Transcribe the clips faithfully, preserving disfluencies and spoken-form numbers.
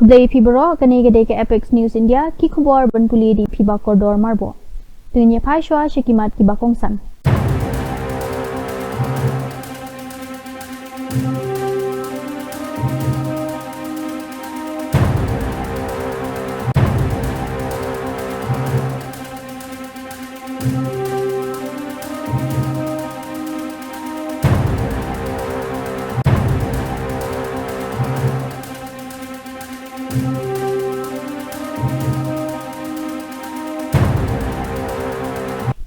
Dei phi baroh, kane ka dei ka Apex News India, ki khubor ban pule da i Phi Bakordor Marbok. Teng ïa phai shuwa sha ki mat ki ba kongsan.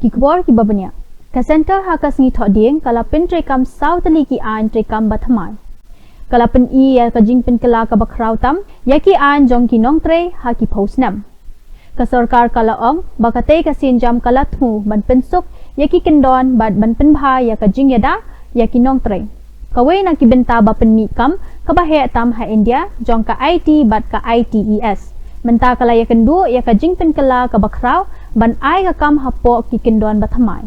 Ki khubor ki ba bniah. Ka Centre ha ka sngi Thohdieng ka la pyntreikam saw tylli ki aiñ treikam ba thymmai. Ka la pyni ïa ka jingpynkylla ka ba khraw tam ïa ki aiñ jong ki nongtrei ha ki phew snem. Ka sorkar ka la ong ba katei ka sienjam ka la thmu ban pynsuk ïa ki kyndon bad ban pynbha ïa ka jingïada ïa ki nongtrei. Kawei na ki bynta ba pynmih kam ka ba heh tam ha India jong ka I T bad ka I T E S. Mynta ka la ïakynduh ïa ka jingpynkylla ka ba khraw ban ai ka kam hapoh ki kyndon ba thymmai.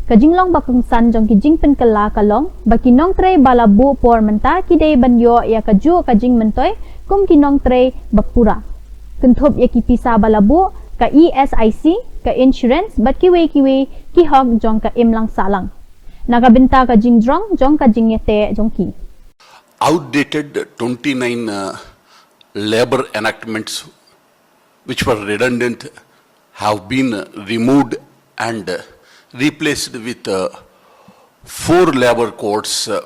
Ka jinglong ba kongsan jong ki jingpynkylla ka long ba ki nongtrei ba la buh por mynta ki dei ban ïoh ïa ka juh ka jingmyntoi kum ki nongtrei ba pura. Kynthup ïa ki pisa ba la buh, ka E S I C, ka insurance bad kiwei kiwei ki hok jong ka imlang sahlang. Na ka bynta ka jingjrong jong ka jingïateh jong ki. Outdated twenty-nine uh, labor enactments which were redundant have been uh, removed and uh, replaced with uh, four labor codes uh,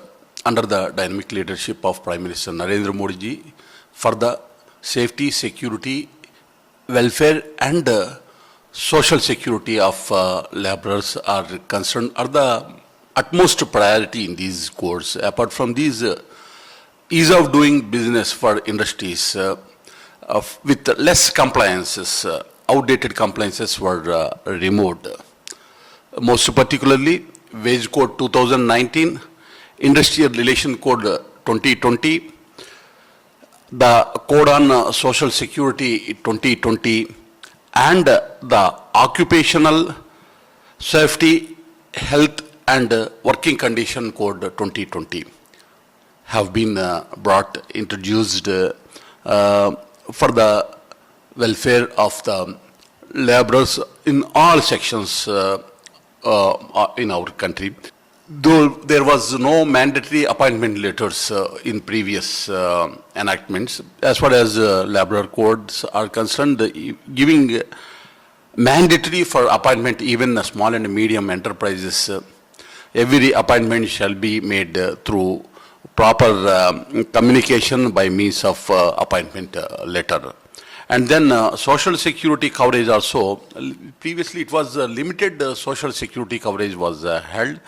under the dynamic leadership of Prime Minister Narendra Modi ji for the safety, security, welfare and uh, social security of uh, laborers are concerned are the utmost priority in these codes. Apart from these, uh, ease of doing business for industries uh, of, with less compliances, uh, outdated compliances were uh, removed. Most particularly, Wage Code two thousand nineteen, Industrial Relation Code uh, twenty twenty, the Code on uh, Social Security twenty twenty, and uh, the Occupational Safety, Health and uh, Working Condition Code twenty twenty have been uh, brought, introduced uh, uh, for the welfare of the laborers in all sections uh, uh, uh, in our country. Though there was no mandatory appointment letters uh, in previous uh, enactments, as far as uh, laborer codes are concerned, the, giving mandatory for appointment even small and medium enterprises, uh, every appointment shall be made uh, through proper um, communication by means of uh, appointment uh, letter. And then uh, social security coverage also. Previously, it was uh, limited uh, social security coverage was uh, held,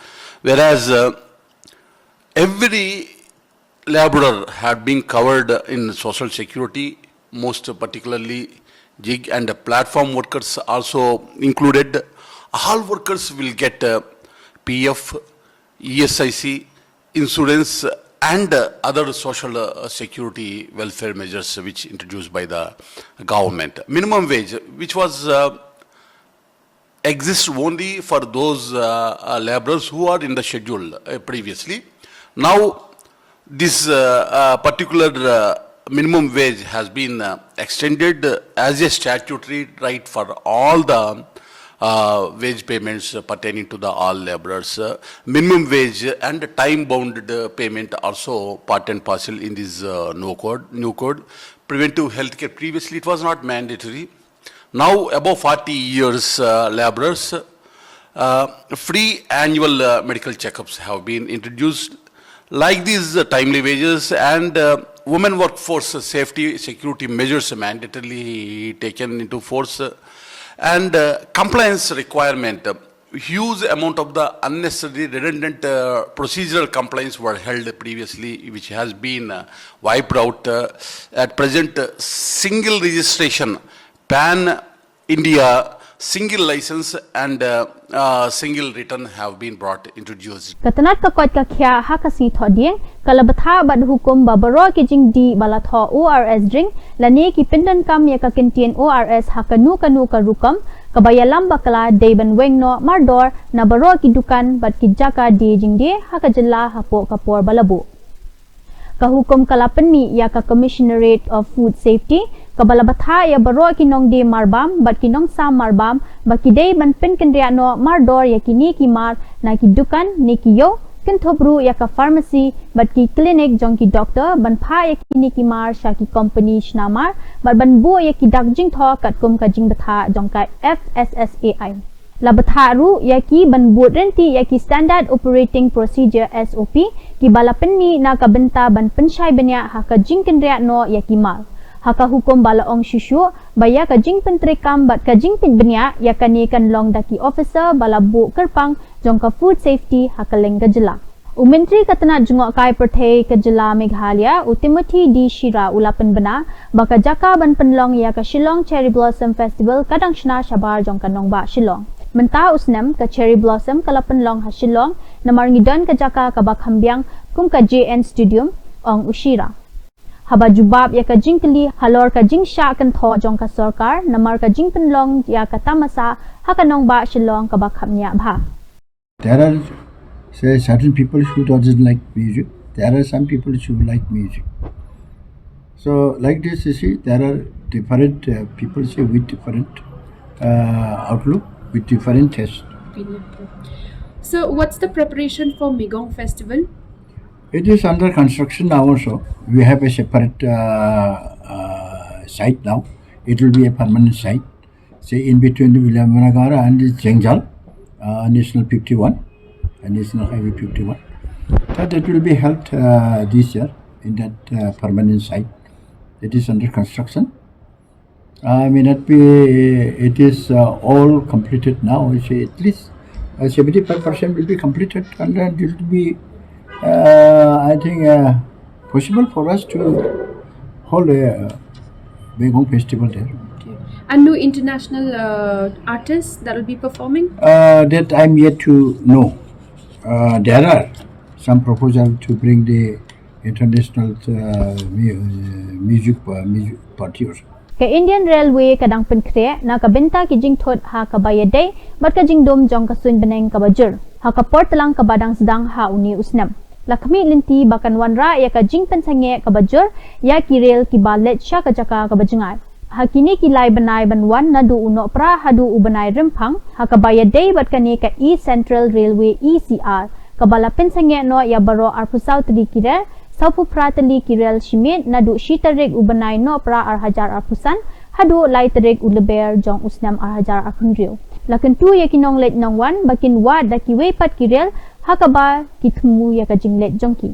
whereas uh, every laborer had been covered in social security, most particularly gig and platform workers also included. All workers will get uh, P F, E S I C, insurance, and uh, other social uh, security welfare measures which introduced by the government. Minimum wage, which was uh, exists only for those uh, uh, laborers who are in the schedule uh, previously. Now, this uh, uh, particular uh, minimum wage has been uh, extended uh, as a statutory right for all the uh, wage payments pertaining to the all laborers. Uh, minimum wage and time bounded uh, payment also part and parcel in this uh, new code. New code. Preventive health care. Previously, it was not mandatory. Now, above forty years uh, laborers, uh, free annual uh, medical checkups have been introduced. Like these uh, timely wages and uh, women workforce safety security measures mandatorily taken into force, uh, and uh, compliance requirement. Uh, huge amount of the unnecessary redundant uh, procedural compliance were held previously, which has been uh, wiped out. Uh, at present, uh, single registration, pan India, single license and uh, uh, single return have been brought, introduced. Ka tnat ka koit ka khiah ha ka sngi Thohdieng ka la bthah bad hukum ba baroh ki jingdih ba la thoh O R S drink lane ki pyndonkam ïa ka kyntien O R S ha kano kano ka rukom kaba ïalam bakla dei ban weng noh mardor na baroh ki dukan bad ki jaka die jingdie ha ka jylla hapoh ka por ba la buh. Ka hukum ka la pynmih ïa ka Commissionerate of Food Safety, kaba la bthah ïa baroh ki nongdie marbam bad ki nongsam marbam ba ki dei ban pynkynriah noh mardor ïa kine ki mar na ki dukan ne ki ïew, kynthup ruh ïa ka pharmacy bad ki klinik jong ki doktor, ban phah ïa kine ki mar sha ki kompani shna mar bad ban buh ïa ki dak jingthoh katkum ka jingbthah jong ka F S S A I. La bthah ruh ïa ki ban bud ryntih ïa ki Standard Operating Procedure, S O P, kiba la pynmih na ka bynta ban pynshai bniah ha ka jingkynriah noh ïa ki mar. Ha ka hukum ba la ong shuh shuh ba ïa ka jingpyntreikam bad ka jingpeit bniah ïa kane kan long da ki officer ba la buh kyrpang jong ka Food Safety ha kylleng ka jylla. U Myntri ka tnat jngohkai pyrthei ka jylla Meghalaya, u Timothy D Shira, u la pynbna ba ka jaka ban pynlong ïa ka Shillong Cherry Blossom Festival ka dang shna shabar jong ka nongbah Shillong. Mynta u snem ka Cherry Blossom ka la pynlong ha Shillong, namar ngi don ka jaka kaba kham biang kum ka J N Stadium, ong u Shira. Haba jubab ïa ka jingkylli halor ka jingshah kynthoh jong ka sorkar namar ka jingpynlong ïa ka tamasa ha ka nongbah Shillong kaba kham ñiah bha. There are, say, certain people who doesn't like music. There are some people who like music. So, like this, you see, there are different, uh, people, say, with different, uh, outlook, with different taste. So, what's the preparation for Megong Festival? It is under construction now also. We have a separate, uh, uh, site now. It will be a permanent site. Say, in between the Williamnagar and the Jengjal, uh, National fifty-one, uh, National Highway fifty-one. That it will be held, uh, this year in that, uh, permanent site. It is under construction. Uh, may not be, it is, uh, all completed now. You see, at least, uh, seventy-five percent will be completed, and then it will be, uh, I think, uh, possible for us to hold a, uh, Megong festival there. Okay. And no international, uh, artists that will be performing? Uh, that I'm yet to know. Uh, there are some proposal to bring the international, uh, mu-, uh, music, uh, music party or something. Ka Indian Railway ka dang pynkhreh na ka bynta ki jingthut ha kaba ïadei bad ka jingdum jong ka suiñ bneng kaba jur ha ka por tlang kaba dang sdang ha une u snem. La khmih lynti ba kan wanrah ïa ka jingpynsangeh kaba jur ïa ki rel kiba leit sha ka jaka kaba jngai. Ha kine ki lai bnai ban wan naduh u Nohprah haduh u bnai Rymphang, ha kaba ïadei bad kane ka East Central Railway, E C R, kaba la pynsangeh noh ïa baroh arphew saw tylli ki rel, sawphew phra tylli ki rel shimet naduh shi tarik u bnai Nohprah ar hajar arphew san haduh lai tarik u Lber jong u snem ar hajar arphew hynriew. La kyntu ïa ki nongleit nongwan ba kin wad da kiwei pat ki rel ha kaba ki thmu ïa ka jingleit jong ki.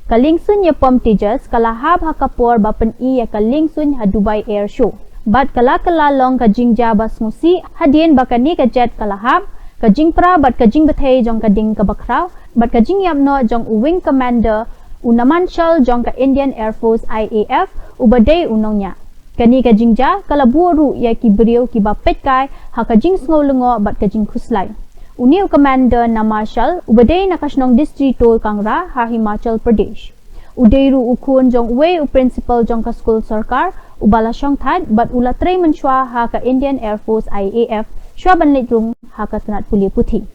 Ka liengsuiñ ïapom Tejas ka la hap ha ka por ba pyni ïa ka liengsuiñ ha Dubai Air Show. Bad ka la kylla long ka jingjia ba sngewsih hadien ba kane ka jet ka la hap, ka jingpra bad ka jingbthei jong ka ding kaba khraw bad ka jingïap noh jong u Wing Commander, u Naman Shal jong ka Indian Air Force, I A F, uba dei u nongñiah. Kane ka jingjia ka la buh ruh ïa ki briew kiba peitkai ha ka jingsngew lyngngoh bad ka jingkhuslai. Une u Commander Naman Shal uba dei na ka shnong Distri Tol Kangra ha Himachal Pradesh. U dei ruh u khun jong uwei u principal jong ka skul sorkar uba la shongthait bad u la trei mynshuwa ha ka Indian Air Force, I A F, shuwa ban leit rung ha ka tnat pule puthi.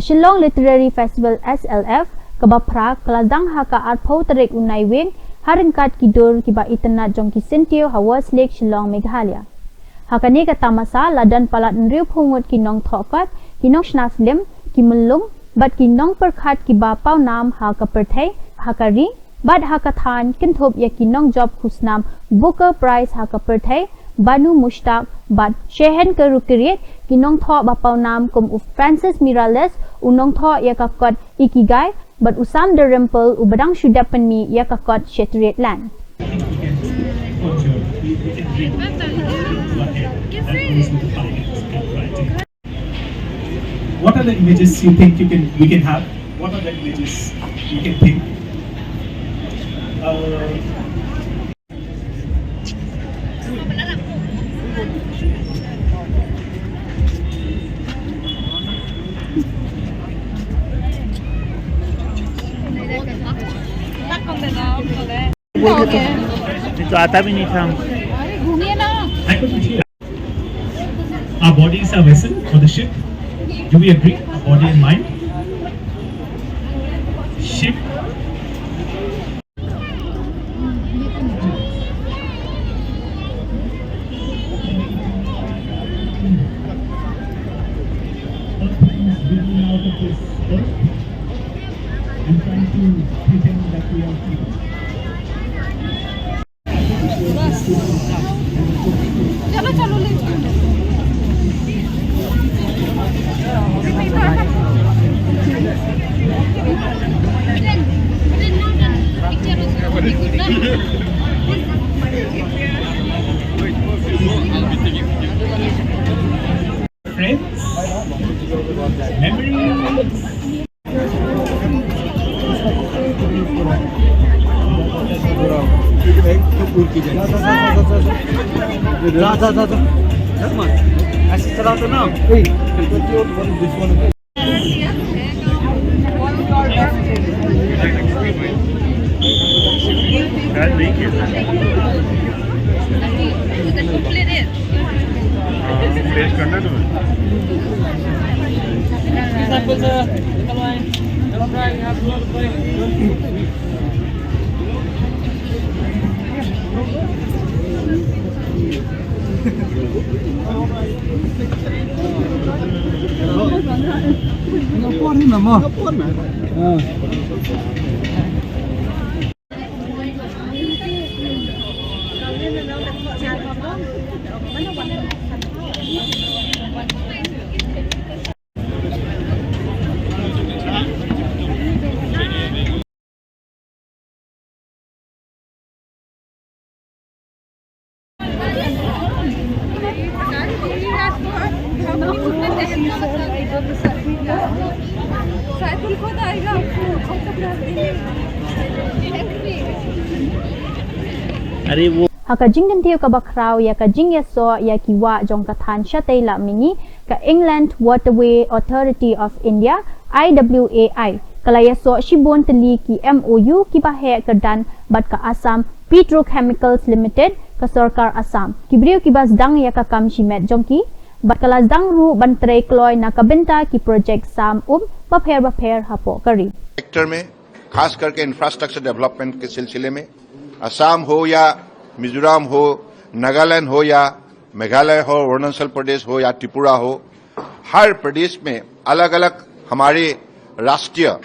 Shillong Literary Festival, S L F, kaba phra ka la dang ha ka arphew tarik u Naiwieng, ha ryngkat ki dur kiba itynnad jong ki syntiew ha West Lake Shillong, Meghalaya. Ha kane ka tamasa la don palat hynriewphew ngut ki nongthoh kot, ki nongshna film, ki myllung, bad ki nongpyrkhat kiba pawnam ha ka pyrthei, ha ka ri, bad ha ka thaiñ, kynthup ïa ki nongjop khusnam Booker Prize ha ka pyrthei, Banu Mushtaq, bad Shehen Kerukiriet, ki nongthoh ba pawnam kum u Francis Miralles, u nongthoh ïa ka kot Ikigai, bad u Sam Dalrymple, uba dang shu dep pynmih ïa ka kot Shattered Land. What are the images you think you can, we can have? What are the images you can think? Uh, ये तो आता भी नहीं था। Our body is a vessel for the ship. Do we agree? Our body and mind. Ship. चलो, चलो, ले चलो। Friends, memories. ऐसे चलाओ तो ना। अरे वो Ha ka jingkyntiew kaba khraw ïa ka jingïasoh ïa ki wah jong ka thaiñ shatei la mihngi, ka Inland Waterway Authority of India, I W A I, ka la ïasoh shibun tylli ki M O U kiba heh kyrdan bad ka Assam Petrochemicals Limited, ka sorkar Assam. Ki briew kiba sdang ïa ka kam shimet jong ki, bad ka la sdang ruh ban trei kloi na ka bynta ki projek sam um bapher bapher hapoh ka ri. Sector में, खास करके infrastructure development के सिलसिले में, असम हो या मिजोरम हो, नागालैंड हो या मेघालय हो, अरुणाचल प्रदेश हो या त्रिपुरा हो, हर प्रदेश में अलग-अलग हमारे राष्ट्रीय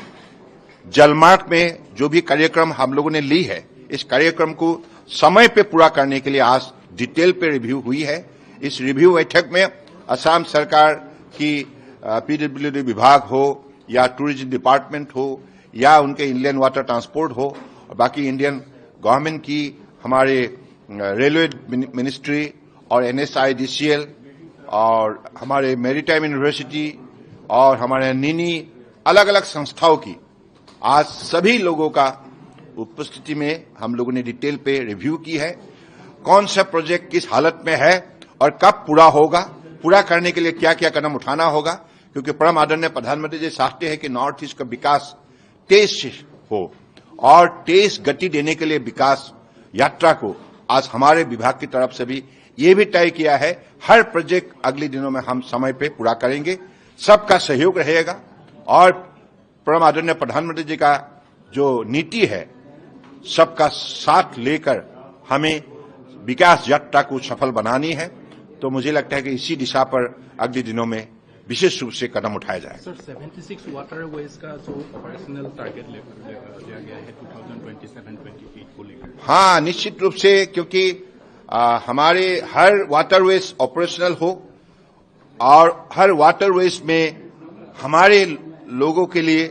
जलमार्ग में जो भी कार्यक्रम हम लोगों ने ली है, इस कार्यक्रम को समय पे पूरा करने के लिए आज डिटेल पे रिव्यू हुई है। इस रिव्यू बैठक में असम सरकार की, अ, पीडब्ल्यूडी विभाग हो या टूरिज्म डिपार्टमेंट हो या उनके इनलैंड वाटर ट्रांसपोर्ट हो, और बाकी इंडियन गवर्नमेंट की, हमारे, अ, रेलवे मिनि-, मिनिस्ट्री और एनएसआईडीसीएल और हमारे मैरीटाइम यूनिवर्सिटी और हमारे निनी अलग-अलग संस्थाओं की आज सभी लोगों का उपस्थिति में हम लोगों ने डिटेल पे रिव्यू की है, कौन सा प्रोजेक्ट किस हालत में है और कब पूरा होगा, पूरा करने के लिए क्या-क्या कदम उठाना होगा, क्योंकि परम आदरणीय प्रधानमंत्री जी चाहते हैं कि नॉर्थ ईस्ट का विकास तेज हो और तेज गति देने के लिए विकास यात्रा को आज हमारे विभाग की तरफ से भी ये भी तय किया है, हर प्रोजेक्ट अगले दिनों में हम समय पे पूरा करेंगे। सबका सहयोग रहेगा और परम आदरणीय प्रधानमंत्री जी का जो नीति है, सबका साथ लेकर हमें विकास यात्रा को सफल बनानी है। तो मुझे लगता है कि इसी दिशा पर अगले दिनों में विशेष रूप से कदम उठाया जाए। सर, सेवेंटी सिक्स वाटरवेज का जो ऑपरेशनल टारगेट ले, ले, लिया गया है twenty twenty seven twenty eight को लेकर। हाँ, निश्चित रूप से, क्योंकि आ, हमारे हर वाटरवेज ऑपरेशनल हो और हर वाटरवेज में हमारे लोगों के लिए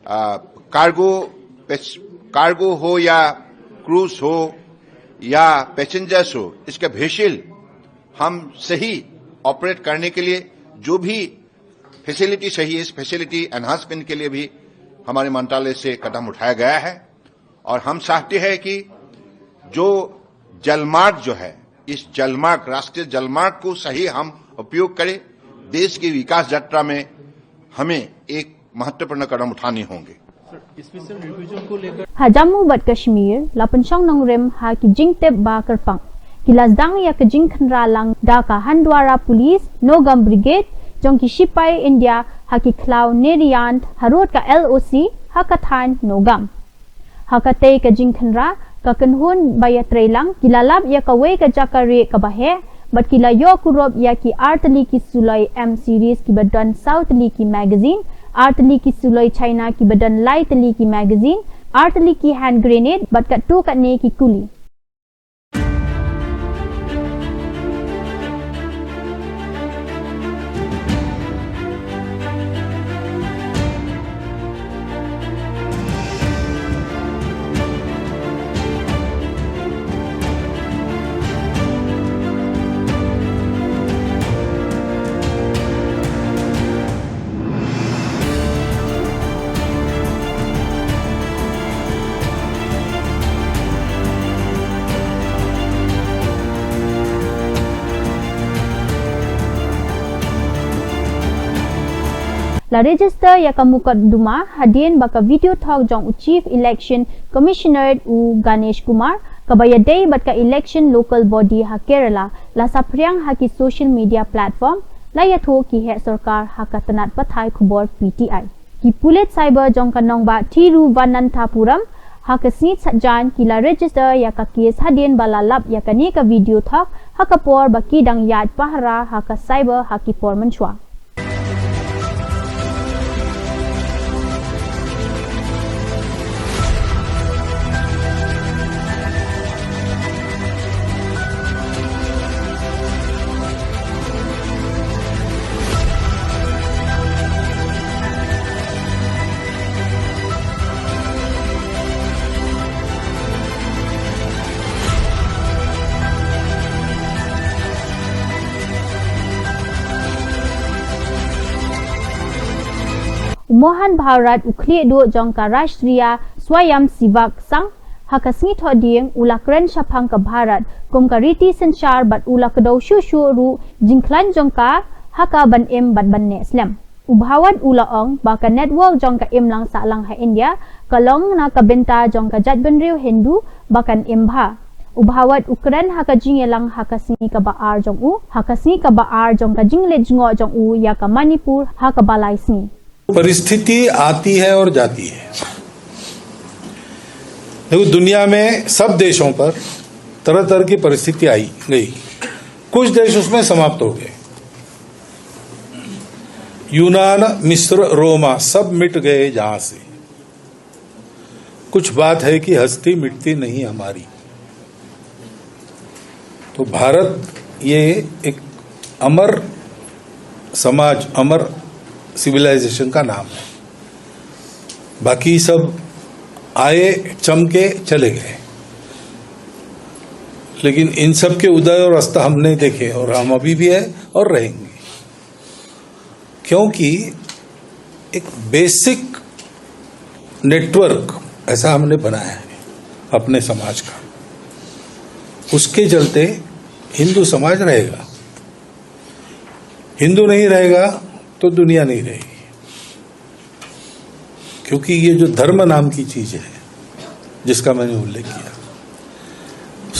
आ, कार्गो, पैस-, कार्गो हो या क्रूज हो या पैसेंजर्स हो, इसके वेसल हम सही ऑपरेट करने के लिए जो भी फैसिलिटी चाहिए, इस फैसिलिटी एनहांसमेंट के लिए भी हमारे मंत्रालय से कदम उठाया गया है। और हम चाहते हैं कि जो जलमार्ग जो है, इस जलमार्ग, राष्ट्रीय जलमार्ग को सही हम उपयोग करें। देश की विकास यात्रा में हमें एक महत्वपूर्ण कदम उठाने होंगे। सर, इसमें सर रिवीजन को लेकर Ha Jammu bad Kashmir la pynshong nongrim ha ki jingtip ba kyrpang. Ki la sdang ïa ka jingkhynra lang da ka Hindwara Police Nogam Brigade jong ki shipai India ha ki khlaw Neriand harud ka L O C ha ka thaiñ Nogam. Ha katei ka jingkhynra, ka kynhun ba ïatreilang ki la lap ïa kawei ka jaka rieh kaba heh, bad ki la ïoh kurup ïa ki ar tylli ki suloi M series kiba don saw tylli ki magazine, ar tylli ki suloi China kiba don lai tylli ki magazine, ar tylli ki hand grenade bad katto katne ki kuli. La register ïa ka mukotduma hadien ba ka video thok jong u Chief Election Commissioner u Ganesh Kumar, kaba ïadei bad ka election local body ha Kerala, la saphriang ha ki social media platform, la ïathuh ki heh sorkar ha ka tnat pathai khubor P T I. Ki pulit cyber jong ka nongbah Thiruvananthapuram ha ka sngi Saitjaiñ ki la register ïa ka case hadien ba la lap ïa kane ka video thok ha ka por ba ki dang ïaid pahara ha ka cyber ha ki por mynshuwa. U Mohan Bharat, u khlieh duh jong ka Rashtriya Swayamsevak Sangh, ha ka sngi Thohdieng u la kren shaphang ka Bharat kum ka riti synshar bad u la kdew shuh shuh ruh jingkhlaiñ jong ka ha ka ban im bad ban neh slem. U Bharat u la ong ba ka network jong ka imlang sahlang ha India ka long na ka bynta jong ka jaitbynriew Hindu ba kan im bha. U Bharat u kren ha ka jingïalang ha ka sngi kaba ar jong u, ha ka sngi kaba ar jong ka jingleit jngoh jong u ïa ka Manipur ha kaba lai sngi. परिस्थिति आती है और जाती है। देखो, दुनिया में सब देशों पर तरह तरह की परिस्थिति आई गई, कुछ देश उसमें समाप्त हो गए। यूनान, मिस्र, रोमा सब मिट गए जहां से। कुछ बात है कि हस्ती मिटती नहीं हमारी। तो भारत ये एक अमर समाज, अमर सिविलाइजेशन का नाम है। बाकी सब आए, चमके, चले गए, लेकिन इन सब के उदय और अस्त हम नहीं देखे, और हम अभी भी है और रहेंगे। क्योंकि एक बेसिक नेटवर्क ऐसा हमने बनाया है अपने समाज का, उसके चलते हिंदू समाज रहेगा। हिंदू नहीं रहेगा तो दुनिया नहीं रहेगी, क्योंकि ये जो धर्म नाम की चीज है, जिसका मैंने उल्लेख किया,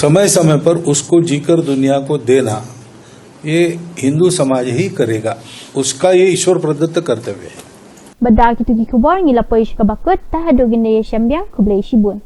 समय समय पर उसको जीकर दुनिया को देना, ये हिंदू समाज ही करेगा, उसका ये ईश्वर प्रदत्त कर्तव्य है। Bad da kito ki khubor ngi la poi sha kaba kut, ta haduh ngin da ïashem biang, khublei shibun.